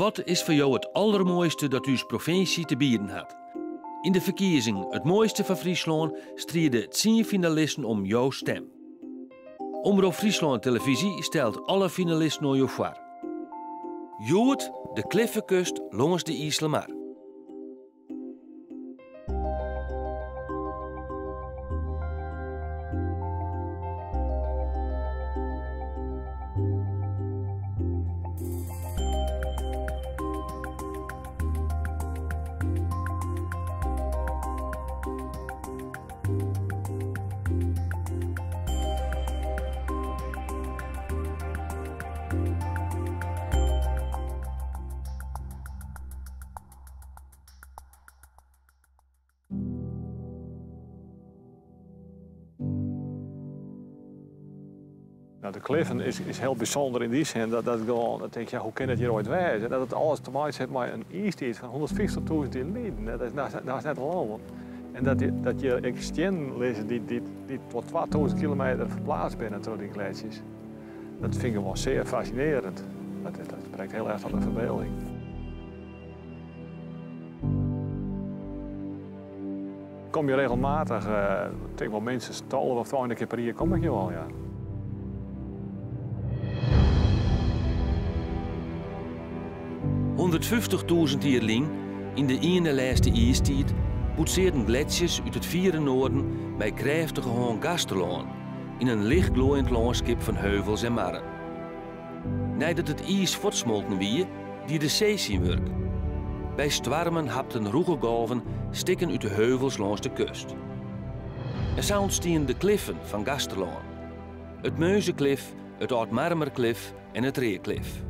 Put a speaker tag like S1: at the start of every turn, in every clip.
S1: Wat is foar jo it aldermoaiste dat ús provinsje te bieden hat? Yn de ferkiezing It Moaiste fan Fryslân stride tsien finalisten om jo stem. Omrop Fryslân Televyzje stelt alle finalisten oan jo foar. Hjoed de kliffekust lâns de Iselmar.
S2: Nou, de kliffen is, is heel bijzonder in die zin dat dat gewoon, dat denk je, ja, hoe kan het hier ooit wezen? Dat het alles te maken heeft met een ijstijd van 150.000 jaar geleden. Dat is, dat is net al. En dat je, dat je ek stiennen lizze die, die, die tot 2000 kilometer verplaatst binnen door die gletsjers. Dat vind ik wel zeer fascinerend. Dat, dat spreekt heel erg tot de verbeelding. Kom je regelmatig, uh, ik denk wel minstens 12 of 20 keer per jaar kom ik hier wel, ja.
S1: Hûndertfyftichtûzen jier lyn, yn de iene lêste iistiid, boetsearden gletsjers út it fiere noarden mei krêftige hân Gasterlân yn in lichtgloaiend lânskip fan heuvels en marren. Neidat it iis fuortsmolten wie, die de see syn wurk. By stoarmen hapten rûge golven stikken út de heuvels lâns de kust. En sa ûntstienen de kliffen fan Gasterlân, it Meunzeklif, it Ald-Marmerklif en it Reaklif.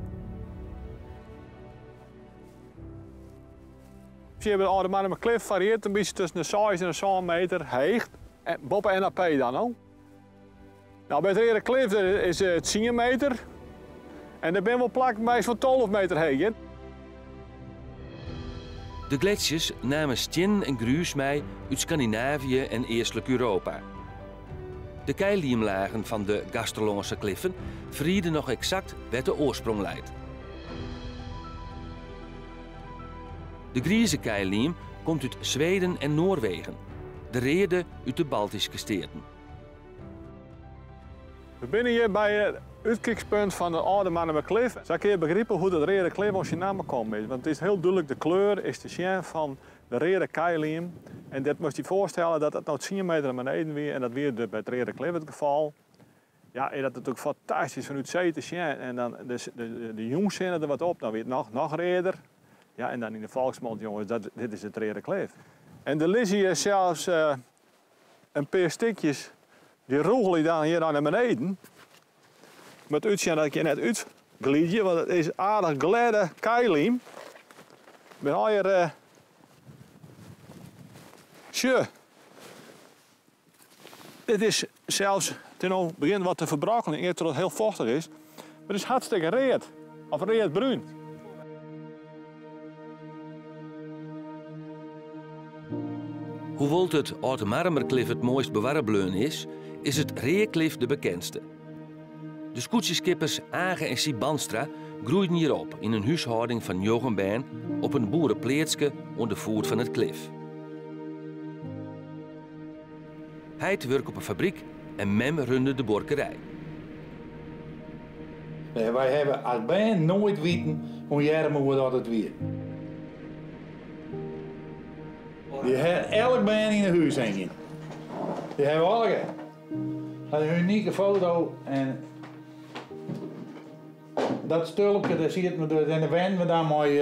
S2: Hjir by de Alde Marmerklif fariearret in bytsje tusken de 6 en de 7 meter heech, boppe NAP dan no. Nou, by it Reade Klif is it 10 meter en der binne wol plakken by fan 12 meter heech.
S1: De gletsjers namen stiennen en grús mei út Skandinavië en eastlik Europa. De keiliemlagen fan de Gasterlânske kliffen ferriede noch eksakt wêr't de oarsprong leit. De grize keiliem komt út Sweden en Noarwegen, de reade út de Baltyske steaten.
S2: We binne hjir by it útkykspunt fan de âlde Marnemerklif. Sa kinne je begripe hoe't it Reade Klif oan syn namme kommen is, want it is hiel dúdlik de kleur is te sjen fan de reade keiliem. En dat moatst dy foarstelle dat dat no tsien meter nei beneden wie en dat wie by it Reade Klif it gefal. Ja, is dat natuerlik fantastysk fanút see te sjen en dan de, de, de jûnssinne der wat op, dan wie it noch, noch reader. Ja, en dan yn de folksmond, jonges, dat, dit is it Reade Klif. En der lizze hjir sels uh, in pear stikjes, dy rûgelje dan hjir nei beneden. Moat útsjen dat ik hjir net útglidzje, want it is aardich glêde keiliem. Bin allegear uh, sjoch. Dit is sels, it is no begjint wat te ferbrokkeljen, ear't it hiel fochtich is. Mar it is hartstikke read, of readbrún.
S1: Hoewol't it Ald Marmerklif it moaist bewarre bleaun is, is it Reaklif de bekendste. De skûtsjeskippers Age en Syb Bandstra groeiden hjir op yn in húshâlding fan njoggen bern op in boerepleatske oan de foet fan it klif. Heit wurke op in fabryk en mem runde de buorkerij.
S3: Wy hawwe as bern noait witen hoe earmoede dat it wie. Dy ha elk bern yn 'e hûs hingjen. Dy hawwe allegear in unike foto en dat stulpke dêr sieten we dus en dêr wennen we dan mei,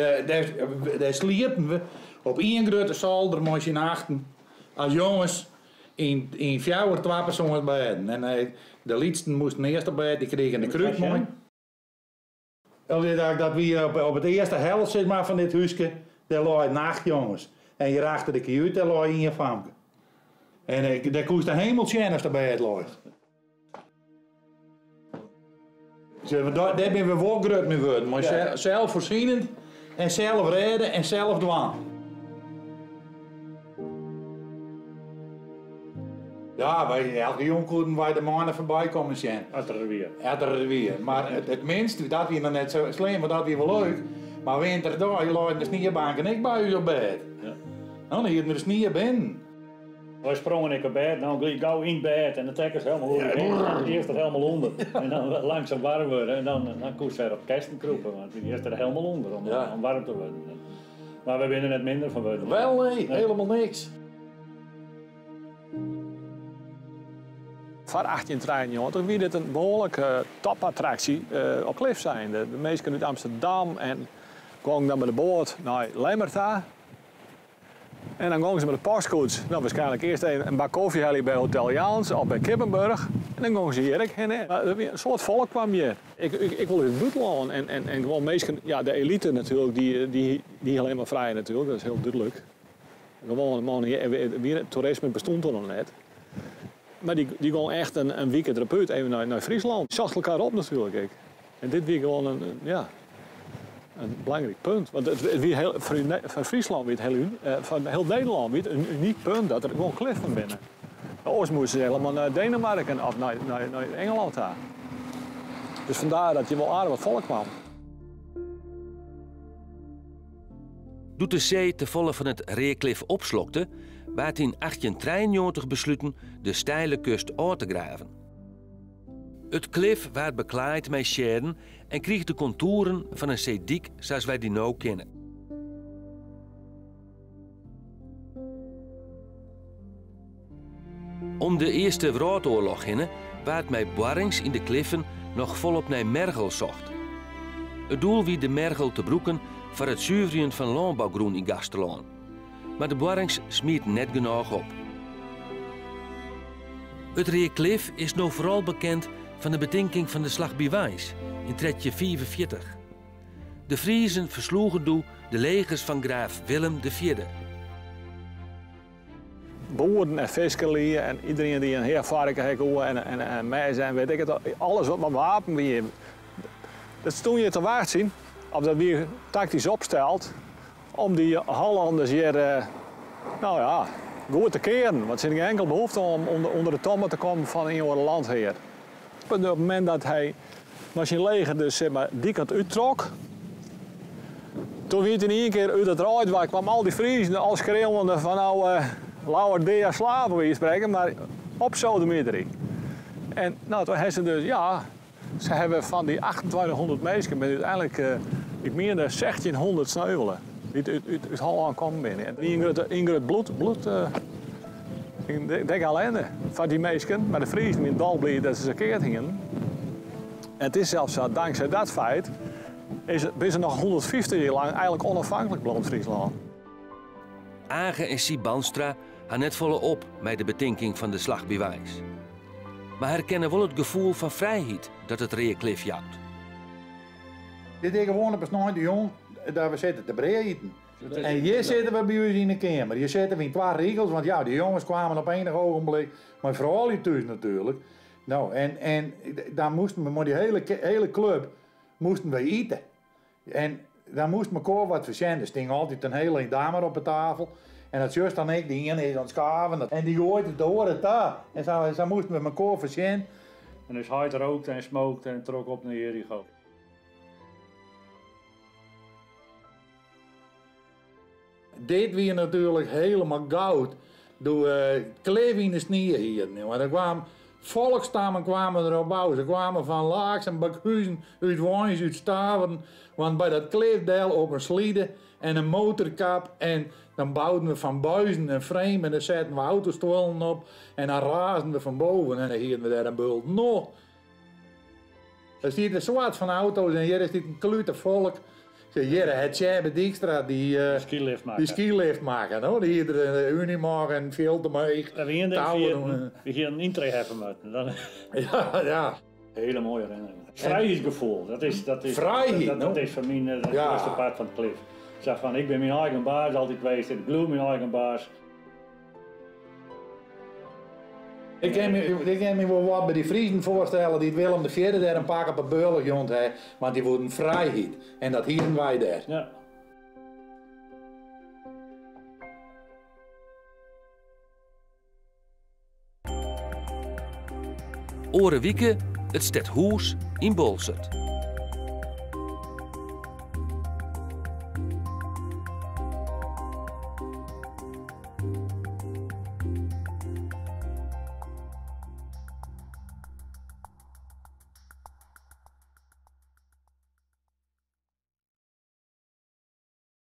S3: dêr sliepen we op ien grutte solder mei syn achten as jonges yn yn fjouwer twapersoansbêden. En de lytsten moasten earst op bêd, dy krigen de krûk mei. Dat wie op it earste helt sis mar fan dit húske, dêr lei acht jonges. En hjir achter de kajút dêr lei ien famke. En dêr koest de hemel sjen ast op bêd leist. Dêr binne we wol grut mei wurden, mei selfvoorzienend en self rêde en self dwaan. Ja, wy, elke jûn koenen wy de moanne foarby kommen sjen.
S2: As er der wie.
S3: As er der wie. Mar it, it minst, dat wie noch net sa slim, want dat wie wol leuk. Mar winterdei leinen de sniebanken ek by ús op bêd. Dan hienen der snie binnen.
S4: Wy sprongen ek op bêd, dan gelyk gau yn bêd en de tekkens helemaal oer de heen. En earst er helemaal ûnder en dan langsaam warm wurde en dan, dan koest wer op kesten krûpe, want earst er helemaal ûnder om, ja. om warm te wurden. Mar wy binne der net minder fan wurden.
S3: Wel nee, helemaal niks.
S2: Foar 1893 wie dit in behoarlike topattraksje op Klif zijnde. De minsken út Amsterdam en gongen dan mei de boat nei Lemmer ta. En dan gongen se mei de postkoets, no waarskynlik earst even in bak kofje helje by Hotel Jans of by Kippenburg. En dan gongen se hjir ek hinne. Mar der wie in soad folk kwam hjir. Ek, ek wol út it bûtenlân en, en, en gewoan minsken, ja de elite natuerlik, dy, dy, dy allinne mar frij natuerlik, dat is hiel dúdlik. Gewoane man, wie, toerisme bestond toen nog net. Mar dy, dy gong echt in, in wike derop út, even nei, nei Fryslân. Socht elkoar op natuerlik ek. En dit wie gewoan in, ja, in belangryk punt. Want it, it wie hiel, foar, foar Fryslân wie it hiel, foar hiel Nederlân wie it in unyk punt dat der gewoan kliffen binne. Oars moasten se helemaal nei Denemarken of nei, nei, nei Engelân ta. Dus vandaar dat hjir wol aardich wat folk kwam.
S1: Doe't de see tefolle fan it Reaklif opslokte, waard yn 1893 besluten de steile kust ôf te graven. It klif waard beklaaid mei sjerren en krige de kontoeren fan in seedyk sa's wy dy no kenne. Om de Earste Wrâldoarloch hinne waard mei boarrings yn de kliffen noch folop nei mergel socht. It doel wie de mergel te brûken foar it suverjen fan lânbougrûn yn Gasterlân. Mar de boarrings smieten net genôch op. It Reaklif is no foaral bekend fan de betinking fan de Slach by Warns yn 1345. De Friezen fersloegen doe de legers fan graaf Willem de Fjirde.
S2: Boeren en fiskerlju en iedereen die in heafoarke ha koe en, en, en mês en weet ik it, alles wat mei wapen wie. Dat stond hjir te wachtsjen, of dat wie taktysk opsteld, om dy Hollanders hjir, nou ja, goed te kearen. Want se hiene gjin inkelde behoefte om ûnder de tomme te kommen fan ien oare landhear. Op it momint dat hy mei syn leger dus zeg maar, dy kant úttrok, toen wie it yn ien kear út it reid wei kwam al dy Friezen al skreeuwende fan nou, lauwer dea slaven by wijze van spreken, mar opsodemiterje. En nou, toen ha se dus, ja, se hawwe fan dy 2800 minsken binne úteinlik, ik miende 1600 sneuvele, dy't út, út, út Hollân kommen binne. En ien grutte, ien grut bloed, bloed, Ik denk ellende foar dy minsken, mar de Friezen wiene dolbliid dat se se keard hienen. En it is sels sa, dankzij dat feit is, binne se noch 150 jier lang eigenlik onafhanklik bleaun Fryslân.
S1: Age en Syb Bandstra ha net folle op mei de betinking fan de Slach by Warns. Mar herkenne wol it gefoel fan frijheid dat it Reaklif jout.
S3: Dit is gewoan op 'e sneintejûn dat we sitte te brea iten. En hjir sitte we by ús yn de keamer. Hjir sitte we yn twa rigels, want ja, de jonges kwamen op enig ogenblik mei froulju thús natuerlik. No, en, en dan moasten we mei dy hele, hele club moasten we ite. En dan moast mekoar wat fersjen. Der sting altyd in hele ein dammer op de tafel. En dat sjochst dan ek, de iene is oan it skaven en dy goait it de oare ta. En sa, sa moasten we mekoar fersjen.
S4: En dus heit rookte en smookte en trok op nei Jericho.
S3: Dit wie natuerlik helemaal goud doe we klif yn de snie hienen. Want der kwamen folkstammen kwamen der op ôf. Se kwamen fan Laaksum, Bakhuzen, út Warns, út Staveren. Want by dat klif del op in slide en in motorkap en dan bouden we fan buizen in frame en dêr setten we autostuollen op en dan raasden we fan boven en dan hienen we dêr in bult nocht. Der stiet in soad fan auto's en hjir stiet in klute folk. Sjoch, hjir hat Tsjêbe Dykstra dy
S4: Skylift makke.
S3: dy skylift makke. No, dy hie der in Unimog en fjild omheech.
S4: Dat wie in ding
S3: Touwen.
S4: ferjitten. We hienen in yntree heffe moatten. Dan...
S3: Ja, ja.
S4: Hele mooie herinnering. Frijheidsgefoel, dat is, dat is,
S3: Frijheid,
S4: dat,
S3: no.
S4: dat is foar my it
S3: Ja.
S4: grutste part fan it klif. Sa fan, ik bin myn eigen baas altyd west, ik bliuw myn eigen baas.
S3: Ik kin my, ik kin my wol wat by dy Friezen foarstelle dy't Willem de Fjirde dêr in pak op 'e bealch jûn ha, want dy woenen frijheid en dat hienen wy dêr.
S4: Ja.
S1: Oare wike it stedhûs yn Boalsert.